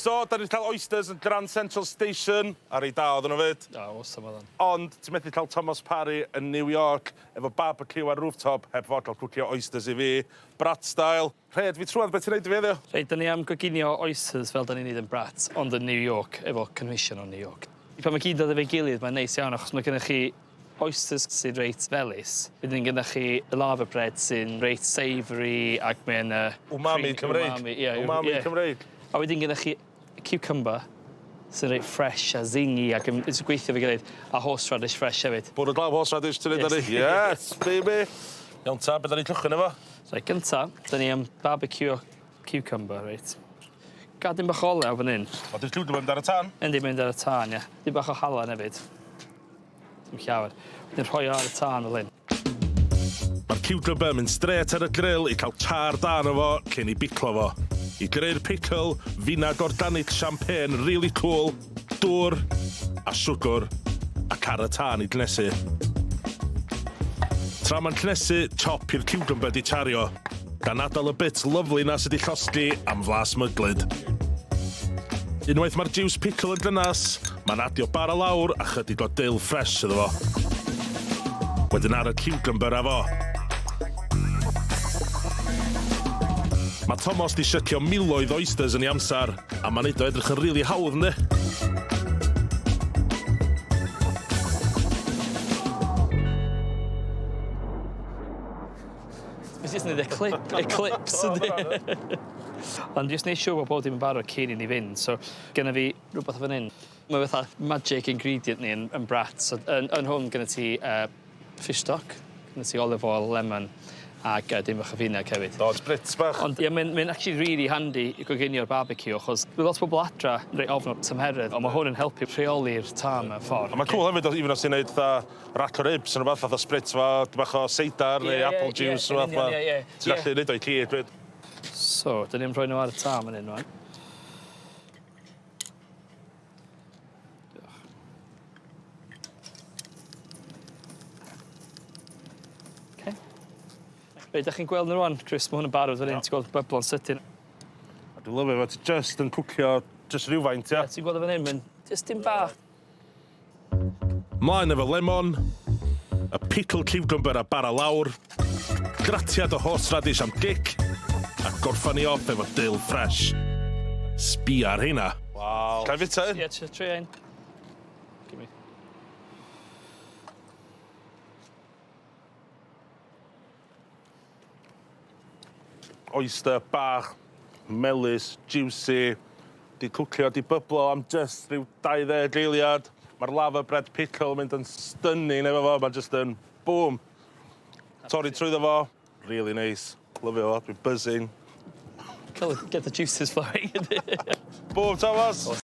So, da ni 'di cael oysters yn Grand Central Station, a rei da oedden nhw 'fyd. O, awesome oedden. Ond, ti'n methu cael Thomas Parry yn New York efo barbecue ar rooftop heb fod cael cwcio oysters i fi. Brat style. Rhed fi trwadd be ti'n neud i fi heddiw? Reit, da ni am goginio oysters fel da ni'n neud yn Brat, ond yn New York, efo cynhwysion o New York. Pan mae gyd dod efo'i gilydd, mae'n neis iawn achos mae gennych chi oysters sy'n reit felys, wedyn gyda chi y lava bread sy'n reit savoury ac mae'n yy... Umami Cymreig. Umami, ie. Umami Cymreig. A wedyn gyda chi cucumber sy'n reit fresh a zingy ac yn it's gweithio efo'i gilydd a horseradish fresh hefyd. Bwrw glaw horseradish ti'n neud arni. Yes, baby! Iawn ta, be' 'dan ni'n cychwyn efo? Reit gynta, 'dan ni am barbeciwio cucumber reit. Gad dim bach o olew fan 'yn. O 'di'r cucumber mynd ar y tân? Yndi mynd ar y tân ie. Dipyn bach o halan hefyd. Dim llawer. Wedyn rhoi o ar y tân fel hyn. Mae'r ciwcymbyr yn mynd strêt ar y grill i cael char da arno fo cyn i biclo fo. I greu'r pickle, finag organic champagne really cool, dŵr a siwgr ac ar y tân i gnesu. Tra mae'n cnesu, chop i'r ciwcymbyr di chario, gan adael y bit lyfli 'na sy 'di llosgi am flas myglyd. Unwaith mae'r jiws pickle yn gynnas, mae'n adio bara lawr a chydig o dill ffres iddo fo. Wedyn ar y ciwcymbyr â fo. Mae Tomos 'di shycio miloedd o oysters yn ei amser, a mae'n neud o edrych yn rili hawdd, yndi? Fi jyst yn neud eclip- eclipse yndi? Ond jyst neu' siŵr bo' bob dim yn barod cyn i ni fynd so genna fi rwbath fan 'yn. Mae fatha magic ingredient ni yn yn Brat so yn yn hwn gynna ti yy fish stock, gynna ti olive oil, lemon ag yy dim bach o fineg hefyd. O spritz bach. Ond ie mae'n mae'n actually rili handi i goginio'r barbeciw achos ma' lot o bobol adra reit ofn o'r tymheredd on' ma' hwn yn helpu rheoli'r tân mewn ffor. A ma'n cŵl hefyd os even os ti'n neud fatha rack o ribs ne' rwbath fatha spritz fo dipyn bach o seidar neu apple juice rwbath ma'... Ie ie. Ti'n gallu neud o i gyd 'fyd. So, 'dyn ni'm rhoi nhw ar y tân fan 'yn rŵan. Diolch. Oce. Reit, 'dach chi'n gweld nhw rŵan, Chris, ma' hwn yn barod fan 'yn, ti'n gweld byblo'n sydyn. A dwi'n lyfio fo, ti jyst yn cwcio jyst rywfaint, ia? Ie, ti'n gweld o fan 'yn, mae'n jyst dim bach. Mlaen efo lemon, y pickle cucumber a bara lawr, gratiad o horseradish am gic, a gorffan ni off efo dill fresh. Sbia ar heina. Waw. Ga i fita un? Ie, tria un. Gimme. Oyster bach, melys, juicy, 'di cwcio, 'di byblo am jyst rhyw 20 eiliad. Ma'r lava bread pickle yn mynd yn stunning efo fo, ma' jyst yn boom. Torri trwyddo fo, really neis. Lyfio fo, dwi'n buzzing. Ca'l y get the juices flowing. Boom Thomas!